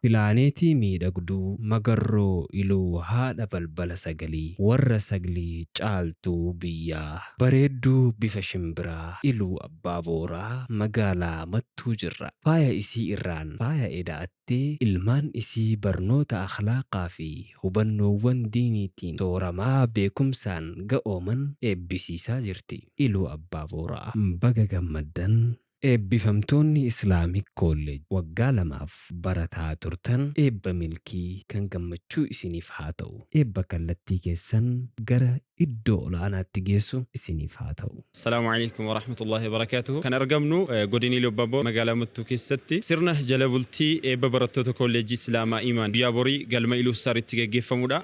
Pilaaneetii miidhagduu Magarroo Iluu haadha balbala sagalii warra saglii caaltuu biyyaa bareedduu bifa shimbiraa Iluu Abbaa Booraa magaalaa Mattuu jirra. Faaya isii irraan faaya eda'attee ilmaan isii barnoota akhlaaqaa fi hubannoowwan diiniitiin sooramaa beekumsaan ga'ooman eebbisiisaa jirti. Iluu Abbaa Booraa. Baga gammaddan. Eebbifamtoonni Islamic College waggaa 2f barataa turtan eebba milkii kan gammachuu isiniif haa ta'u. Eebba kallattii keessan gara iddoo ol'aanaatti geessu isiniif haa ta'u. Assalaamu Aleykum Warahmatullaahi Wabarakaatuhu. Kan argamnu Godina Iluu Abbaa magaalaa Mattuu keessatti sirna jala bultii eebba barattoota Kolleejjii Islaamaa Iimaan guyyaa borii galma Iluu Saaritti gaggeeffamudha.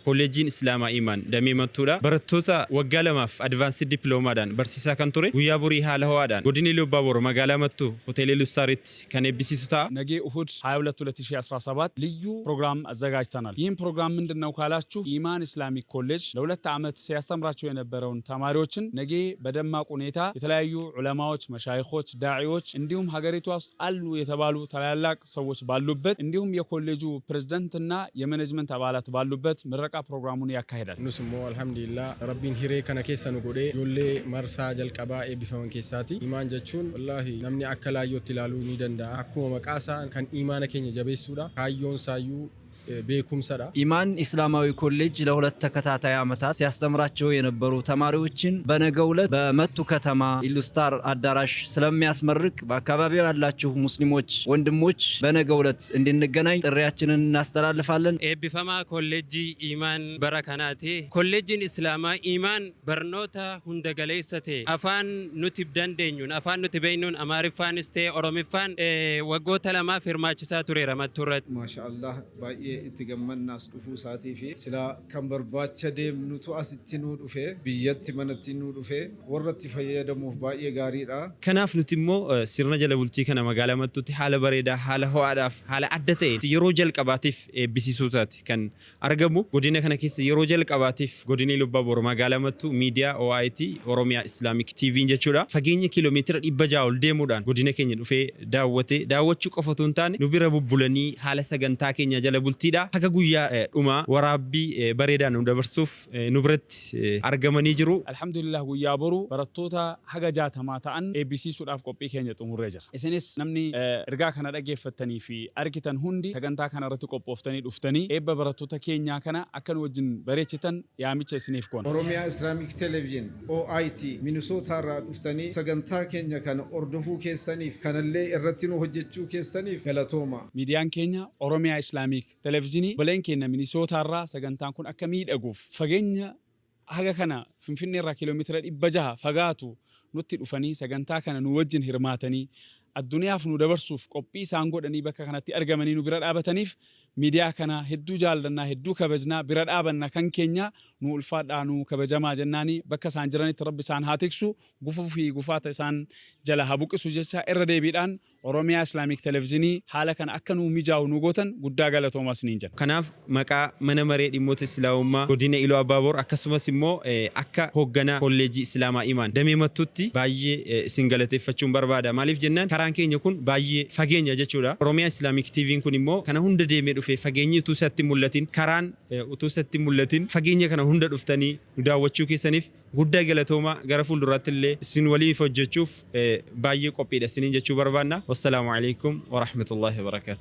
Kolleejjiin Islaamaa Iimaan damee Mattuudha. Barattoota waggaa 2f Advanced Diploomaadhaan barsiisaa kan ture guyyaa borii haala ho'aadhaan Godina Iluu Abbaa Boor magaalaa Mattuu Hoteela Iluu Saaritti kan eebbisiisu ta'a. ነገ እሁድ 22 2017 ልዩ ፕሮግራም አዘጋጅተናል። ይህም ፕሮግራም ምንድን ነው ካላችሁ ኢማን ኢስላሚክ ኮሌጅ ለ2 ዓመት ሲያስተምራቸው የነበረውን ተማሪዎችን ነገ በደማቅ ሁኔታ የተለያዩ ዑለማዎች፣ መሻይኾች፣ ዳዒዎች እንዲሁም ሀገሪቷ ውስጥ አሉ የተባሉ ታላላቅ ሰዎች ባሉበት እንዲሁም የኮሌጁ ፕሬዝደንትና የማኔጅመንት አባላት ባሉበት ምረቃ ፕሮግራሙን ያካሂዳል። Nus immoo alhamdulillah Rabbiin hiree kana keessa nu godhee ijoollee marsaa jalqabaa eebbifaman keessaati. Imaan jechuun wallaahi namni akka laayyootti ilaaluu ni danda'a. Akkuma maqaa isaa kan imaana keenya jabeessuudha. Kaayyoon isaayyuu beekumsadha. ኢማን ኢስላማዊ ኮሌጅ ለ2 ተከታታይ ዓመታት ሲያስተምራቸው የነበሩ ተማሪዎችን በነገው ዕለት በመቱ ከተማ ኢሉስታር አዳራሽ ስለሚያስመርቅ በአካባቢው ያላችሁ ሙስሊሞች ወንድሞች በነገው ዕለት እንድንገናኝ ጥሪያችንን እናስተላልፋለን። Eebbifamaa kolleejjii Iimaan bara kanaati. Kolleejjiin Islaamaa Iimaan barnoota hunda galeessa ta'e afaan nuti dandeenyuun, afaan nuti beeknuun, Amaariffaanis ta'e Oromiffaan waggoota 2f hirmaachisaa tureera Mattuu irratti. Maasha Allah, baay'ee itti gammannaas dhufuu isaatii fi silaa kan barbaacha deemnutu asitti nuu dhufe, biyyatti manatti nuu dhufe, warra itti fayyadamuuf baay'ee gaariidha. Kanaaf nuti immoo sirna jala bultii kana magaalaa Mattuutti haala bareedaa, haala ho'aadhaaf, haala adda ta'een yeroo jalqabaatiif eebbisiisuu taati kan argamu. Godina kana keessa yeroo jalqabaatiif godina Iluu Abbaa Boor magaalaa Mattuu miidiyaa OIT Oromiyaa Islamic TV'n jechuudha. Fageenya kiiloomeetira 600 ol deemuudhaan godina keenya dhufee daawwate. Daawwachuu qofa otoo hin taane nu bira bubbulanii haala sagantaa keenya jala bultiidha. Haga guyyaa dhumaa waraabbii bareedaa nu dabarsuuf nu biratti argamanii jiru. Alhamdulillah, guyyaa boru barattoota haga 60 ta'an eebbisiisuudhaaf qophii keenya xumurree jira. Isinis namni ergaa kana dhaggeeffattanii fi argitan hundi sagantaa kana irratti qophooftanii dhuftanii eebba barattoota keenyaa kana akka nu wajjin bareechitan yaamicha isiniif goona. Oromiyaa Islamic Television OIT Minisootaa irraa dhuftanii sagantaa keenya kana hordofuu keessaniif kanallee irratti nu hojjechuu keessaniif galatooma. Miidiyaan keenya Oromiyaa Islamic Televizyinii baleen keenya Minisootaa irraa sagantaan kun akka miidhaguuf fageenya haga kana Finfinnee irraa kiiloomeetira 600 fagaatu nutti dhufanii sagantaa kana nu wajjin hirmaatanii addunyaaf nu dabarsuuf qophii isaan godhanii bakka kanatti argamanii nu bira dhaabataniif miidiyaa kana hedduu jaallannaa, hedduu kabajnaa, bira dhaabanna. Kan keenya nu ulfaadhaa, nu kabajamaa jennaanii bakka isaan jiranitti Rabbi isaan haa tiksu, gufuu fi gufaata isaan jala haa buqisu jecha irra deebiidhaan Oromiyaa Islamic Televizyinii haala kana akka nu mijaa'u nu gootan guddaa galatoomaa isiniin jenna. Kanaaf maqaa mana maree dhimmoota Islaamummaa godina Iluu Abbaaboor akkasumas immoo akka hoogganaa kolleejjii Islaamaa Imaan damee Mattuutti baay'ee isin galateeffachuun barbaada. Maaliif jennaan karaan keenya kun baay'ee fageenya jechuudha. Oromiyaa Islamic TV'n kun immoo kana hunda deemee dhufee fageenyi utuu isatti mul'atin, karaan utuu isatti mul'atin, fageenya kana hunda dhuftanii nu daawwachuu keessaniif guddaa galatoomaa. Gara fuulduraatti illee isin waliif hojjechuuf baay'ee qophiidha isiniin jechuu barbaanna. Wassalaamu alaikum wa rahmatullahi wa barakaatu.